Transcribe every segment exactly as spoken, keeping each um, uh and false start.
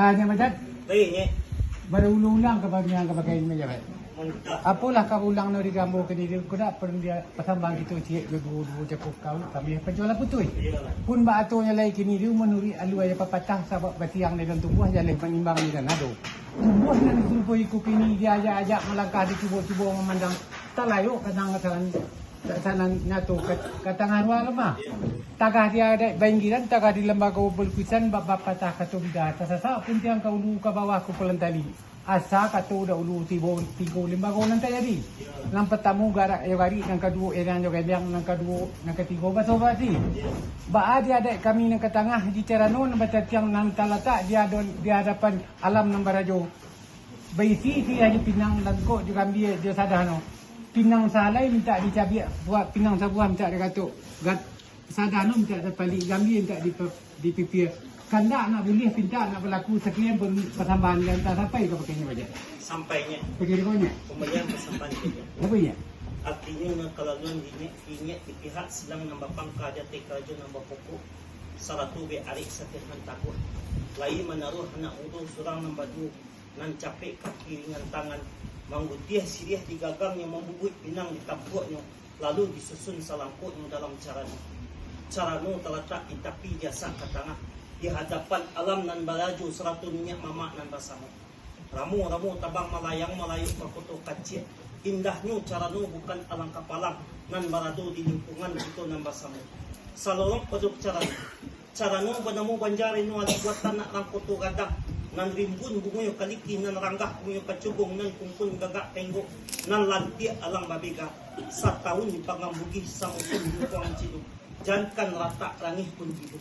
Hanya macam Baik, Nyek. Baru ulang-ulang ka bagian ka bagian macam. Mantap. Apolah ka ulang no digambar kini di kuda pun dia pasambang kita ciek jo duo-duo jaku kau kami penjualan putuih. Iyalah. Pun baatonyo lai kini di manuruik alua aia papatah sabab batiang di dalam tumbuah jaleh manimbang di dalam ado. Tumbuah nan disuruh iku kini diajak-ajak malangkah dicubo-cubo mamandang talayok kadang-kadang Sanan nyato ka, ka tangah ruang lemah. Tagah di adaik bainggiran, tagah di lembago balukisan, bak bapatah kato bida. Tasasak puntiang ka ulu ka bawah kumpulan tali. Asa kato dahulu tibo tigo limbago nan tajadi. Nan patamu garak jo garik, nan kaduo erang jo galiang, nan kaduo, nan katigo baso bati. Baa di adaik kami nan ka tangah, di carano nan batatiang nan talatak di adon, di adapan alam nan barajo. Baisi siriah jo pinang, langkok jo gambia jo sadah no. Pinang sahalai mintak dicabiak, buah pinang sabuah mintak dikatuk. Gat-, sadah no mintak dipalik, gambia mintak dipe-, dipipia. Kandak nak buliah, pintak nak balaku, sakian pun pasambahan di antah sampai ka pakai nyo bajak. Sampai nyo. Pakai di kau nyo. Pembalian pasambahan nyo. Apa nyo? Artinyo, nan kalaluan di nyo, inyo di pihak silang nan bapangka, jateh karajo nan bapokok, sarato be arik sateh nan taguah. Lai manaruah anak mudo surang nan baduo, nan capek kaki ringan tangan, manggutiah siriah di gagangnyo, mambubuik pinang di tampuaknyo, lalu disusun salangkoknyo dalam carano. Carano talatak di tapi, diasak ka tangah, di hadapan alam nan barajo, sarato niniak mamak nan basamo. Ramo-ramo tabang malayang, malayok ka koto kaciak. Indahnyo carano bukan alang kapalang, nan barado di lingkungan kito nan basamo. Salorong pado carano. Carano banamo banja reno alih buatan nak rang koto gadang, nan rimbun bungonyo kaliki, nan ranggah bungonyo kacubung, nan kumpun gagak tenggok, nan lantiak alang babega. Satahun dipanggang bugih, samusim dipanggang cidu, jankan ratak rangih pun tibo.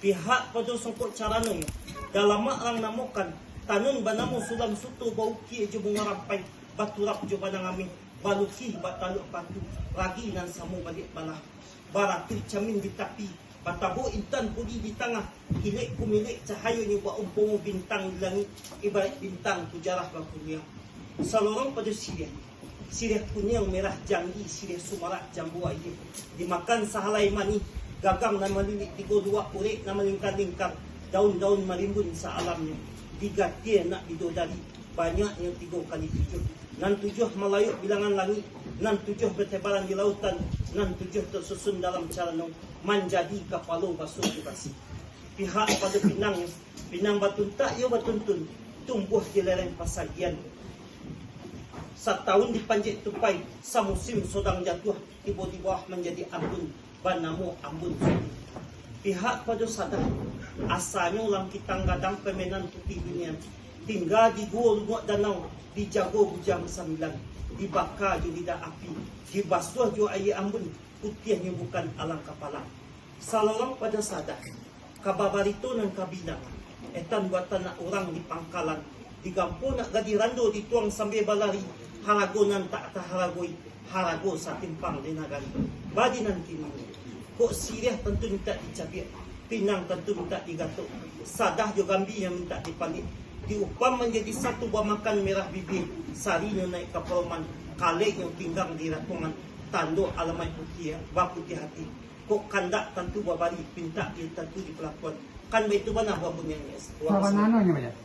Pihak pado songkok caranonyo, dalamak rang namokan, tanun banamo sulam suto, baukia jo bungo rampai, baturap jo banang ameh, balukih bataluak patu, ragi nan samo baliak balah. Baratuih camin di tapi, batabok intan pudi di tangah, kilek kumilek cahayonyo baumpamo bintang di langik, ibaraik bintang tu jarah bakuniang. Salorong pado siriah, siriah kuniang merah janggi, siriah sumarak jambu aia, dimakan sahalai manih, gagang nan malilik tigo luak, urek nan malingkar-lingkar, daun-daun marimbun saalamnyo, digatia nak bidodari, banyaknyo tigo kali tujuah. Nan tujuah malayok bilangan langik, nan tujuah batebaran di lautan, nan tujuah tasusun dalam carano, manjadi kapalo baso di basi. Pihak pado pinang, pinang batuntak iyo batuntun, tumbuah di lereng pasagian. Satahun dipanjek tupai, samusim sodang jatuah, tibo di bawah manjadi ambun, banamo ambun suti. Pihak pado sadah, asanyo langkitang gadang, pamenan putih bunian, tingga di guo lumuak danau, dijago bujang sambilan, dibaka jo lidah api, dibasuah jo aia ambun, putiahnyo bukan alang kapalang. Salorong pado sadah, kaba barito nan kabilang, etan buatan nak urang di pangkalan, digampo nak gadih rando, dituang sambia balari, harago nan tak taharagoi, harago satimpang di nagari. Badi nan kini, kok siriah tantu mintak dicabiak, pinang tantu mintak digatok, sadah jo gambia mintak dipaliak, diupam manjadi satu, bamakan merah bibia, sarinyo naik ka paloman, kaleknyo pinggang di ratongan, tando alamaik putiah, baputiah ati. Kok kandak tantu babari, pintak iyo tantu dipalakuan. Kan baitu bana buah bunyian, guys. Sabananyo, Bang.